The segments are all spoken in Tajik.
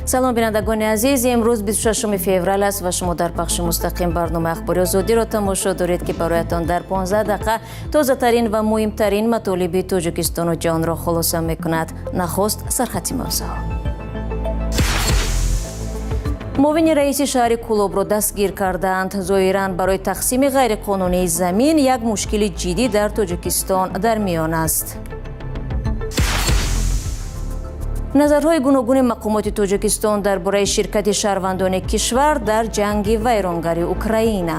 Салом, бинандагони азиз. Имрӯз 26 феврал аст ва шумо дар пахши мустақим барномаи Ахбори Озодиро тамошо доред, ки бароятон дар 15 дақиқа тозатарин ва муҳимтарин матолиби Тоҷикистону ҷаҳонро хулоса мекунад. Нахуст сархати мавзӯъ. Муовини раиси шаҳри Кӯлобро дастгир кардаанд. Зоҳиран, барои тақсими ғайриқонунии замин як мушкили ҷиддӣ дар Тоҷикистон дар миён аст. Назарҳои гуногуни мақомоти Тоҷикистон дар бораи ширкати шаҳрвандони кишвар дар ҷанги вайронгари Украина.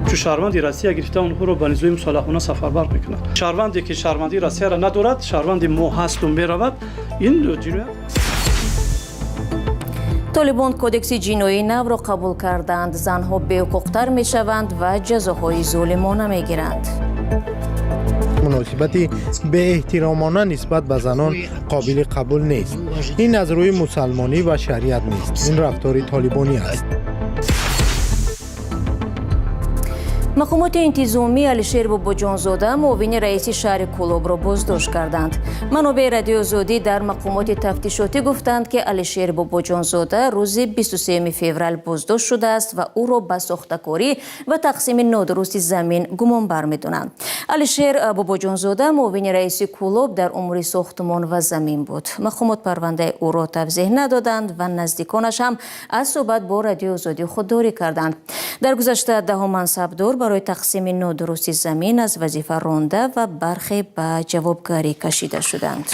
Чун шаҳрванди Россия гирифта, онҳоро ба низои мусаллаҳона сафарбар мекунад. Шаҳрванде ки шаҳрвандии Россияро надорад, шаҳрванди мо ҳасту меравад, ин ҷиноят. Толибон кодекси ҷиноии навро қабул карданд. Занҳо беҳуқуқтар мешаванд ва ҷазоҳои золимона мегиранд. Муносибати беэҳтиромона нисбат ба занон қобили қабул нест. Ин аз рӯи мусалмонӣ ва шариат нест, ин рафтори толибонӣ аст. Мақомоти интизомӣ Алишер Бобоҷонзода, муовини раиси шаҳри Кӯлобро боздошт карданд. Манобеи Радиои Озодӣ дар мақомоти тафтишотӣ гуфтанд, ки Алишер Бобоҷонзода рӯзи 23 феврал боздошт шудааст ва ӯро ба сохтакорӣ ва тақсими нодурусти замин гумонбар медонанд. Алишер Бобоҷонзода муовини раиси Кӯлоб дар умури сохтумон ва замин буд. Мақомот парвандаи ӯро тавзеҳ надоданд ва наздиконаш ҳам аз суҳбат бо Радиои Озодӣ худдорӣ карданд. Дар гузашта даҳо мансабдор барои тақсими нодурусти замин аз вазифа ронда ва бархе ба ҷавобгарӣ кашида шуданд.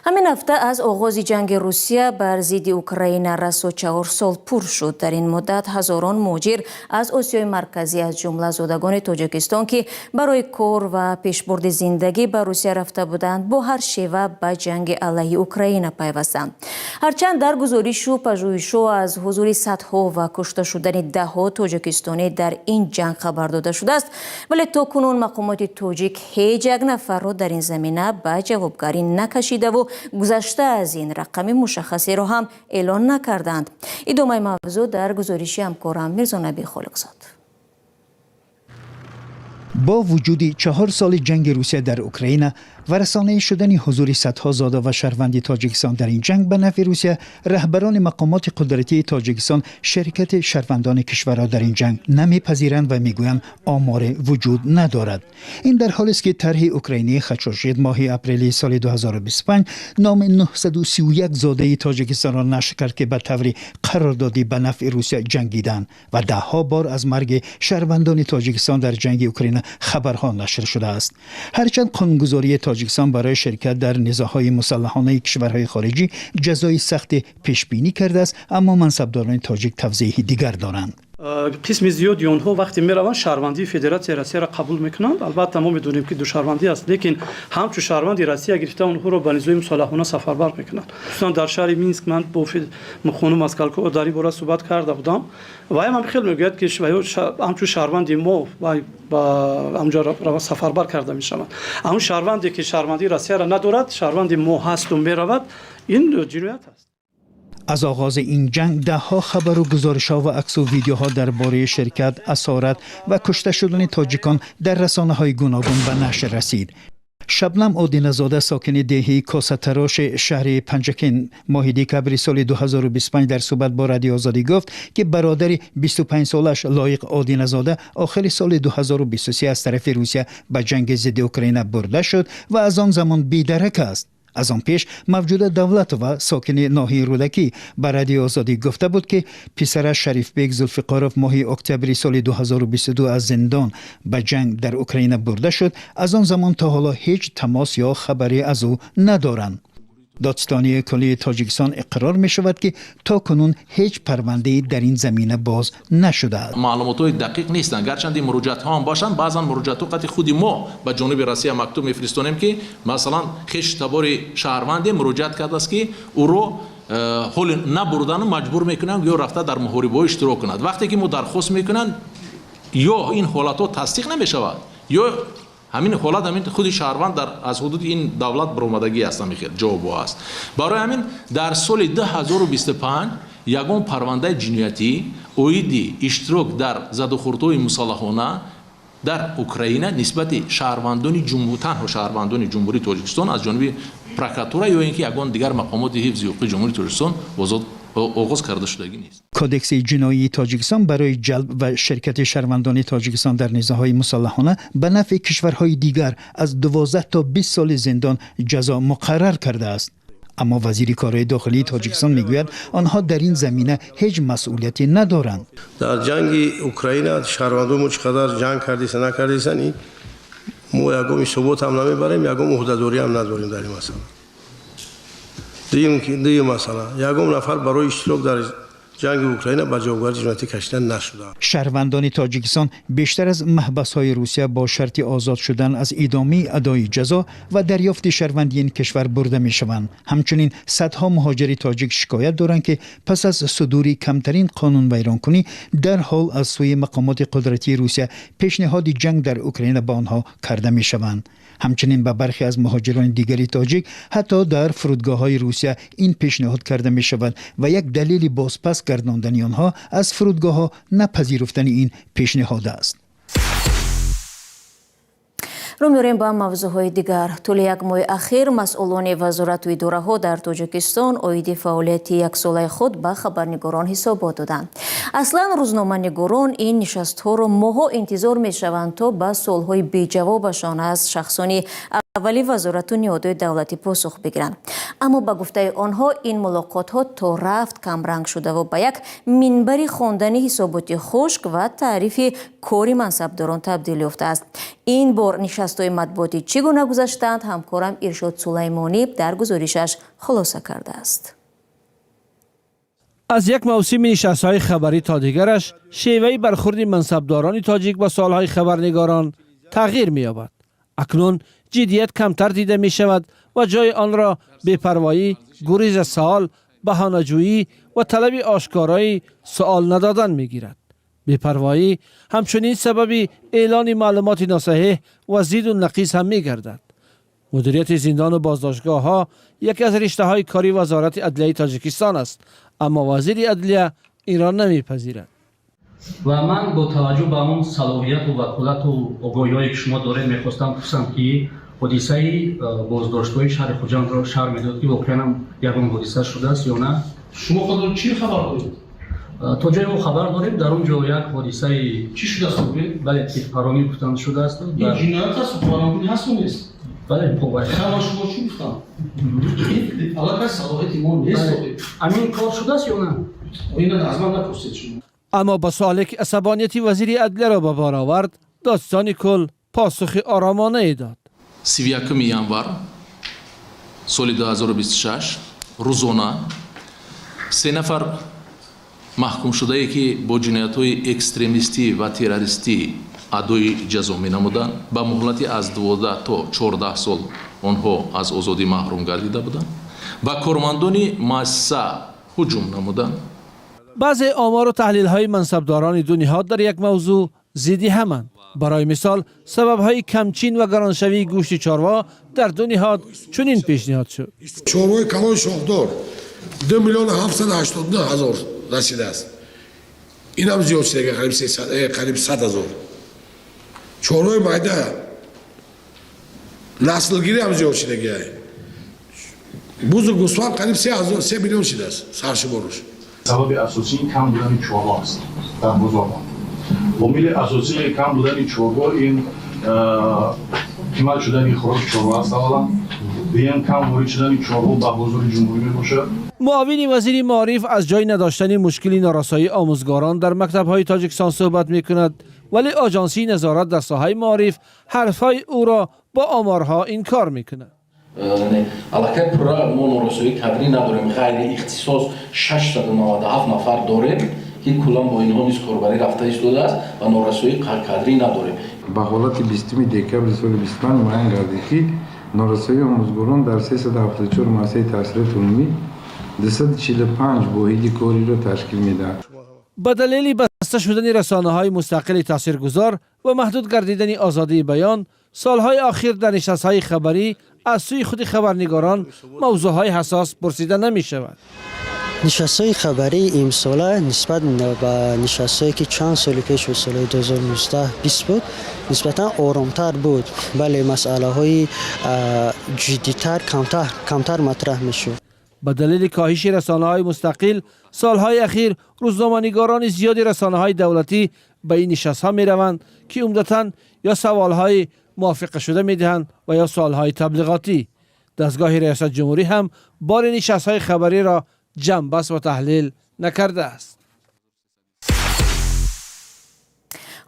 Ҳамин ҳафта аз оғози ҷанги Русия бар зидди Украина расо 4 сол пур шуд. Дар ин муддат ҳазорон муҳоҷир аз Осиёи Марказӣ, аз ҷумла зодагони Тоҷикистон, ки барои кор ва пешбурди зиндагӣ ба Русия рафта буданд, бо ҳар шева ба ҷанги алайҳи Украина пайвастанд. Ҳарчанд дар гузоришу пажӯҳишҳо аз ҳузури садҳо ва кушта шудани даҳҳо тоҷикистонӣ дар ин ҷанг хабар дода шудааст, вале то кунун мақомоти тоҷик ҳеҷ як нафарро дар ин замина ба ҷавобгарӣ накашидаву, гузашта аз ин, рақами мушаххасеро ҳам эълон накарданд. Идомаи мавзӯъ дар гузориши ҳамкорам Мирзонаби Холиқзод. Бо вуҷуди 4 соли ҷанги Русия дар Украина ва расонаӣ шудани ҳузури садҳо зода ва шаҳрванди Тоҷикистон дар ин ҷанг ба нафъи Русия, раҳбарони мақомоти қудратии Тоҷикистон ширкати шаҳрвандони кишварро дар ин ҷанг намепазиранд ва мегӯянд, оморе вуҷуд надорад. Ин дар ҳолест, ки тарҳи украинии Хачошид моҳи апрели соли 2025 номи 931 зодаи Тоҷикистонро нашр кард, ки ба таври қарордодӣ ба нафъи Русия ҷангиданд, ва даҳҳо бор аз марги шаҳрвандони Тоҷикистон дар ҷанги Украина хабарҳо нашр шудааст. Ҳарчанд қонунгузории Тоҷикистон барои ширкат дар низоъҳои мусаллаҳонаи кишварҳои хориҷӣ ҷазои сахте пешбинӣ кардааст, аммо мансабдорони тоҷик тавзеҳи дигар доранд. Қисми зиёди онҳо вақте мераванд, шаҳрвандии Федератсияи Россияро қабул мекунанд. Албатта, мо медонем, ки душаҳрвандӣ аст, лекин ҳамчун шаҳрванди Россия гирифта, онҳоро ба низои мусаллаҳона сафарбар мекунанд. Хусусан дар шаҳри Минск ман бо хонум Москалкова дар ин бора суҳбат карда будам ва ҳам хел мегӯяд, ки ҳамчун шаҳрванди мо ба ҳамҷо сафарбар карда мешаванд. Ҳамун шаҳрванде ки шаҳрвандии Россияро надорад, шаҳрванди мо ҳасту меравад, ин ҷиноят аст. Аз оғози ин ҷанг даҳҳо хабару гузоришҳо ва аксу видеоҳо дар бораи ширкат, асорат ва кушта шудани тоҷикон дар расонаҳои гуногун ба нашр расид. Шабнам Одиназода, сокини деҳаи Косатароши шаҳри Панҷакент, моҳи декабри соли 2025 дар суҳбат бо Радиои Озодӣ гуфт, ки бародари 25-солааш Лоиқ Одиназода охири соли 2023 аз тарафи Русия ба ҷанги зидди Украина бурда шуд ва аз он замон бедарак аст. Аз он пеш Мавҷуда Давлатова, сокини ноҳияи Рӯдакӣ, ба Радиои Озодӣ гуфта буд, ки писараш Шарифбек Зулфиқоров моҳи октябри соли 2022 аз зиндон ба ҷанг дар Украина бурда шуд. Аз он замон то ҳоло ҳеҷ тамос ё хабаре аз ӯ надоранд. Додситонии куллии Тоҷикистон иқрор мешавад, ки то кунун ҳеҷ парвандае дар ин замина боз нашудааст. Маълумотҳои дақиқ нестанд. Гарчанде муроҷиатҳо ҳам бошанд, баъзан муроҷиатҳо қати худи мо ба ҷониби Россия мактуб мефиристонем, ки масалан хешу табори шаҳрванде муроҷиат кардааст, ки ӯро ҳоли набурдану маҷбур мекунанд ё рафта дар муҳорибаҳо иштирок кунад. Вақте ки мо дархост мекунанд, ё ин ҳолатҳо тасдиқ намешавад, ё ҳамин ҳолат ҳамин худи шаҳрванд дар аз ҳудуди ин давлат баромадагӣ аст, ҳамин хел ҷавобҳо аст. Барои ҳамин дар соли 2025 ягон парвандаи ҷиноятӣ оиди иштирок дар задухӯрдҳои мусаллаҳона Дар Украина нисбати шаҳрвандони танҳо шаҳрвандони Ҷумҳурии Тоҷикистон аз ҷониби прокуратура ё ин ки ягон дигар мақомоти ҳифзи ҳуқуқи Ҷумҳурии Тоҷикистон оғоз карда шудагӣ нест. Кодекси ҷиноии Тоҷикистон барои ҷалб ва ширкати шаҳрвандони Тоҷикистон дар низоъҳои мусаллаҳона ба нафъи кишварҳои дигар аз 12 то 20 соли зиндон ҷазо муқаррар кардааст. Аммо вазири корҳои дохилии Тоҷикистон мегӯяд, онҳо дар ин замина ҳеҷ масъулияте надоранд. Дар ҷанги Украина шаҳрвандони мо чӣ қадар ҷанг кардиса, накардисан, мо ягон ҳисоботам намебарем, ягон уҳдадориам надорем дар ин масъала. Дуюм масъала, ягон нафар барои иштирок дар ҷанги Украина ба ҷавобгарии ҷиноятӣ кашида нашудааст. Шаҳрвандони Тоҷикистон бештар аз маҳбасҳои Русия бо шарти озод шудан аз идомаи адои ҷазо ва дарёфти шаҳрвандии ин кишвар бурда мешаванд. Ҳамчунин садҳо муҳоҷири тоҷик шикоят доранд, ки пас аз судури камтарин қонунвайронкунӣ дарҳол аз сӯи мақомоти қудратии Русия пешниҳоди ҷанг дар Украина ба онҳо карда мешаванд. Ҳамчунин ба бархе аз муҳоҷирони дигари тоҷик ҳатто дар фурудгоҳҳои Русия ин пешниҳод карда мешавад ва як далели бозпас гардондани онҳо аз фурудгоҳҳо напазируфтани ин пешниҳод аст. Рӯ меорем ба мавзӯъҳои дигар. Тӯли як моҳи ахир масъулони вазорату идораҳо дар Тоҷикистон оиди фаъолияти яксолаи худ ба хабарнигорон ҳисобот доданд. Аслан рӯзноманигорон ин нишастҳоро моҳҳо интизор мешаванд, то ба суолҳои беҷавобашон аз шахсони аввали вазорату ниҳодҳои давлатӣ посух бигиранд. Аммо ба гуфтаи онҳо, ин мулоқотҳо то рафт камранг шудаву ба як минбари хондани ҳисоботи хушк ва таърифи кори мансабдорон табдил ёфтааст. Ин бор нишастҳои матбуотӣ чӣ гуна гузаштанд, ҳамкорам Иршод Сулаймонӣ дар гузоришаш хулоса кардааст. Аз як мавсими нишастҳои хабарӣ то дигараш шеваи бархурди мансабдорони тоҷик ба суолҳои хабарнигорон тағйир меёбад. Акнун ҷиддият камтар дида мешавад ва ҷои онро бепарвоӣ, гурез аз савол, баҳонаҷӯӣ ва талаби ошкорои суол надодан мегирад. Бепарвоӣ ҳамчунин сабаби эълони маълумоти носаҳеҳ ва зиду нақиз ҳам мегардад. Мудирияти зиндану боздоштгоҳҳо яке аз риштаҳои кори Вазорати адлияи Тоҷикистон аст, аммо вазири адлия инро намепазирад. Ва ман бо таваҷҷӯҳ ба он салоҳияту ваколату огоҳиҳое, ки шумо доред, мехостам пурсам, ки ҳодисаи боздоштгоҳи шаҳри Хуҷандро шарҳ медод, ки воқеан ягон ҳодиса шудааст ё на? Шумо худро чӣ хабар доред? То ҷое мо хабар дорем, дар он ҷо як ҳодисаи Чӣ шудааст? Бале, тирпаронӣ гуфтанд, шудааст. Ин ҷиноят аст, ҳуқуқвайронкунӣ ҳасту нест? Бале. Ма шумо чӣ гуфтам? Аллакай салоҳияти мо нест. Ҳамин кор шудааст ё на? Ина аз ман напурсед шумо. Аммо ба суоле, ки асабонияти вазири адлияро ба бор овард, додситони кул посухи оромонае дод. 31 январ соли 2026 рӯзона се нафар маҳкумшудае, ки бо ҷиноятҳои экстремистӣ ва террористӣ адои ҷазо менамуданд, ба муҳлати аз 12 то 14 сол онҳо аз озодӣ маҳрум гардида буданд, ба кормандони муассиса ҳуҷум намуданд. Баъзе омору таҳлилҳои мансабдорони ду ниҳод дар як мавзӯъ зидди ҳаманд. Барои мисол, сабабҳои камчин ва гароншавии гӯшти чорво дар ду ниҳод чунин пешниҳод шуд. Чорвои калони шохдор 2 789 000 расидааст. Инам зиёд шудага, қариб 100 000. Чорвои майда наслгирӣ ҳам зиёд шудага. Бузу гӯсфанд қариб 3 миллион шудааст саршуморуш. Сабаби асосии кам будани чорво аст дар бозорҳо. Омили асосии кам будани чорво ин қимат шудани хӯроки чорво аст аввалан, дуюм, кам ворид шудани чорво ба бозори ҷумҳурӣ мебошад. Муовини вазири маориф аз ҷой надоштани мушкили норасоии омӯзгорон дар мактабҳои Тоҷикистон суҳбат мекунад, вале оҷонсии назорат дар соҳаи маориф ҳарфҳои ӯро бо оморҳо инкор мекунад. Аллакай пурра мо норасоии кадрӣ надорем. Ғайри ихтисос 697 нафар дорем, ки куллан бо инҳо низ корбарӣ рафта истодааст ва норасоии кадрӣ надорем. Ба ҳолати 20 декабри соли 25 муайян гардид, ки норасоии омӯзгорон дар 374 муассисаи таҳсилоти умумӣ 245 воҳиди кориро ташкил медиҳад. Ба далели баста шудани расонаҳои мустақили таъсиргузор ва маҳдуд гардидани озодии баён, солҳои охир дар нишастҳои хабарӣ аз сӯи худи хабарнигорон мавзӯъҳои ҳассос пурсида намешавад. Нишастҳои хабарии имсола нисбат ба нишастҳое ки чанд соли пеш буд, соли 2019-20 буд, нисбатан оромтар буд. Бале, масъалаҳои ҷиддитар камтар матраҳ мешуд. Ба далели коҳиши расонаҳои мустақил солҳои ахир рӯзноманигорони зиёди расонаҳои давлатӣ ба ин нишастҳо мераванд, ки умдатан ё саволҳои мувофиқашуда медиҳанд ва ё суолҳои таблиғотӣ. Дастгоҳи риёсат ҷумҳурӣ ҳам бори нишастҳои хабариро ҷамъбаст ва таҳлил накардааст.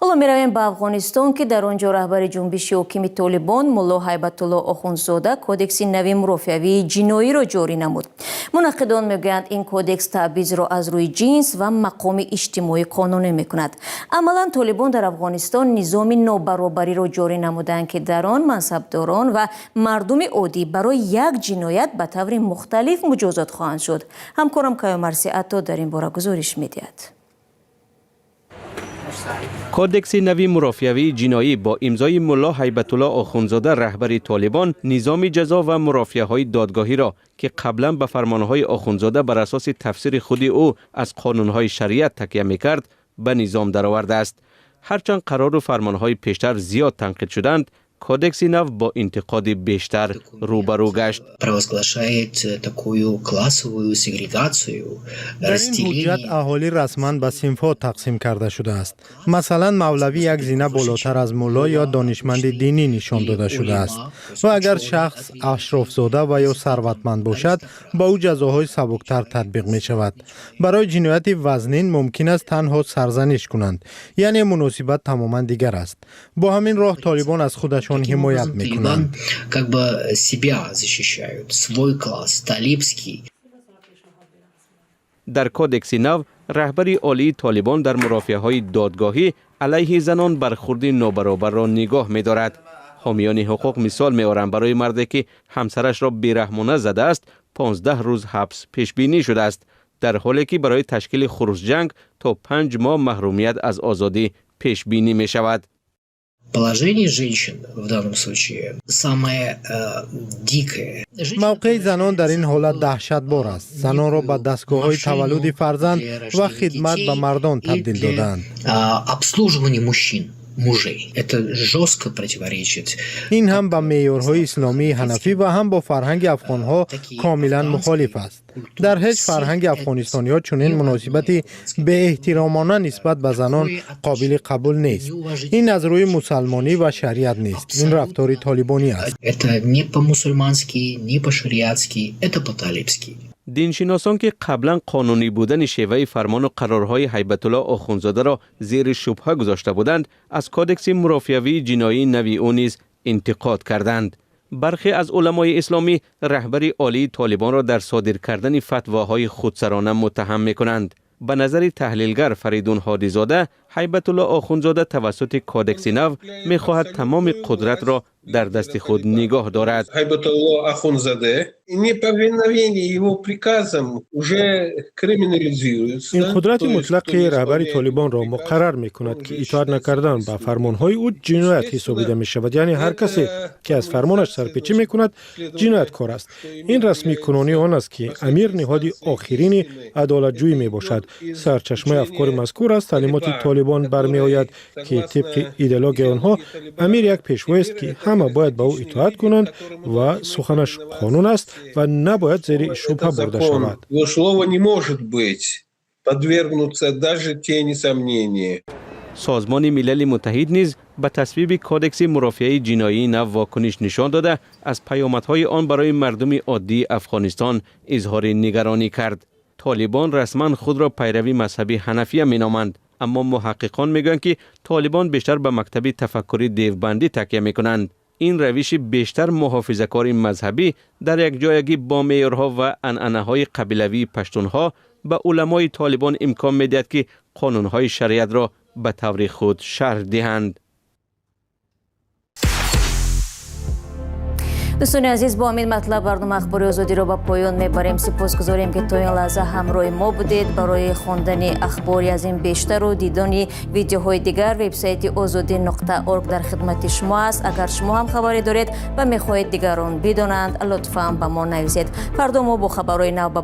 Ҳоло меравем ба Афғонистон, ки дар он ҷо раҳбари ҷунбиши ҳокими Толибон Мулло Ҳайбатулло Охундзода кодекси нави мурофиавии ҷиноиро ҷорӣ намуд. Мунаққидон мегӯянд, ин кодекс таъбизро аз рӯи ҷинс ва мақоми иҷтимоӣ қонунӣ мекунад. Амалан Толибон дар Афғонистон низоми нобаробариро ҷорӣ намуданд, ки дар он мансабдорон ва мардуми оддӣ барои як ҷиноят ба таври мухталиф муҷозот хоҳанд шуд. Ҳамкорам Каюмарси Ато дар ин бора гузориш медиҳад. Кодекси нави мурофиавии ҷиноӣ бо имзои Мулло Ҳайбатулло Охундзода, раҳбари Толибон, низоми ҷазо ва мурофиаҳои додгоҳиро, ки қаблан ба фармонҳои Охундзода бар асоси тафсири худи ӯ аз қонунҳои шариат такя мекард, ба низом даровардааст. Ҳарчанд қарору фармонҳои пештар зиёд танқид шуданд, кодекси нав бо интиқоди бештар рӯбарӯ гашт. Провозглашает такую классовую сегрегацию. Дар ин ҳуҷҷат аҳолӣ расман ба синфҳо тақсим карда шудааст. Масалан, мавлавӣ як зина болотар аз мулло ё донишманди динӣ нишон дода шудааст ва агар шахс ашрофзода ва ё сарватманд бошад, ба ӯ ҷазоҳои сабуктар татбиқ мешавад. Барои ҷинояти вазнин мумкин аст танҳо сарзаниш кунанд, яъне муносибат тамоман дигар аст. Бо ҳамин роҳ Толибон аз худашон ҳимоят мекунанд. Как бы себя защищают, свой класс, талибский. Дар кодекси нав раҳбари олии Толибон дар мурофиаҳои додгоҳӣ алайҳи занон бархурди нобаробарро нигоҳ медорад. Ҳомиёни ҳуқуқ мисол меоранд: барои марде ки ҳамсарашро бераҳмона задааст, 15 рӯз ҳабс пешбинӣ шудааст, дар ҳоле ки барои ташкили хурусҷанг то 5 моҳ маҳрумият аз озодӣ пешбинӣ мешавад. Положение женщин в данном случае самое дикое. Мавқеи занон дар ин ҳолат даҳшатбор аст. Занонро ба дастгоҳҳои таваллуди фарзанд ва хидмат ба мардон табдил додаанд. Обслуживание мужчин, мужей. Это жестко противоречит. Ин ҳам ба меъёрҳои исломии ҳанафӣ ва ҳам бо фарҳанги афғонҳо комилан мухолиф аст. Дар ҳеҷ фарҳанги афғонистониҳо чунин муносибати беэҳтиромона нисбат ба занон қобили қабул нест. Ин аз рӯи мусалмонӣ ва шариат нест, ин рафтори толибонӣ аст. Это не по-мусульмански, не по-шариатски, это по-талибски. Диншиносон, ки қаблан қонунӣ будани шеваи фармону қарорҳои Ҳайбатулло Охунзодаро зери шубҳа гузошта буданд, аз кодекси мурофиавии ҷиноии нави ӯ низ интиқод карданд. Бархе аз уламои исломӣ раҳбари олии Толибонро дар содир кардани фатвоҳои худсарона муттаҳам мекунанд. Ба назари таҳлилгар Фаридун Ҳодизода, Ҳайбатулло Охунзода тавассути кодекси нав мехоҳад тамоми қудратро дар дасти худ нигоҳ дорад. Хайбатулло Ахунзаде, неповиновение его приказам уже криминализируется. Ин қудрати мутлақи раҳбари Толибонро муқаррар мекунад, ки итоат накардан ба фармонҳои ӯ ҷиноят ҳисобида мешавад, яъне ҳар касе ки аз фармонаш сарпечӣ мекунад, ҷинояткор аст. Ин расмикунонии он аст, ки амир ниҳоди охирини адолатҷӯӣ мебошад. Сарчашмаи афкори мазкур аз таълимоти Толибон бармеояд, ки тибқи идеологияи онҳо амир як пешвоест, ки ҳама бояд ба ӯ итоат кунанд ва суханаш қонун аст ва набояд зери шубҳа бурда шавад. Его слово не может быть подвергнуться даже тени сомнения. Созмони Милали Муттаҳид низ ба тасвиби кодекси мурофиаи ҷиноии нав вокуниш нишон дода, аз паёмадҳои он барои мардуми оддии Афғонистон изҳори нигаронӣ кард. Толибон расман худро пайрави мазҳаби ҳанафия меноманд, аммо муҳаққиқон мегӯянд, ки толибон бештар ба мактаби тафаккури девбандӣ такя мекунанд. Ин равиши бештар муҳофизакори мазҳабӣ дар якҷоягӣ бо меъёрҳо ва анъанаҳои қабилавии паштунҳо ба уламои Толибон имкон медиҳад, ки қонунҳои шариатро ба таври худ шарҳ диҳанд. Дӯстони азиз, бо ҳамин матлаб барнома Ахбори Озодиро ба поён мебарем. Сипосгузорем, ки то ин лаҳза ҳамроҳи мо будед. Барои хондани ахбори аз ин бештару дидани видеоҳои дигар вебсайти озодӣ.орг дар хидмати шумо аст. Агар шумо ҳам хабаре доред ва мехоҳед дигарон бидонанд, лутфан ба мо нависед. Фардо мо бо хабарҳои нав ба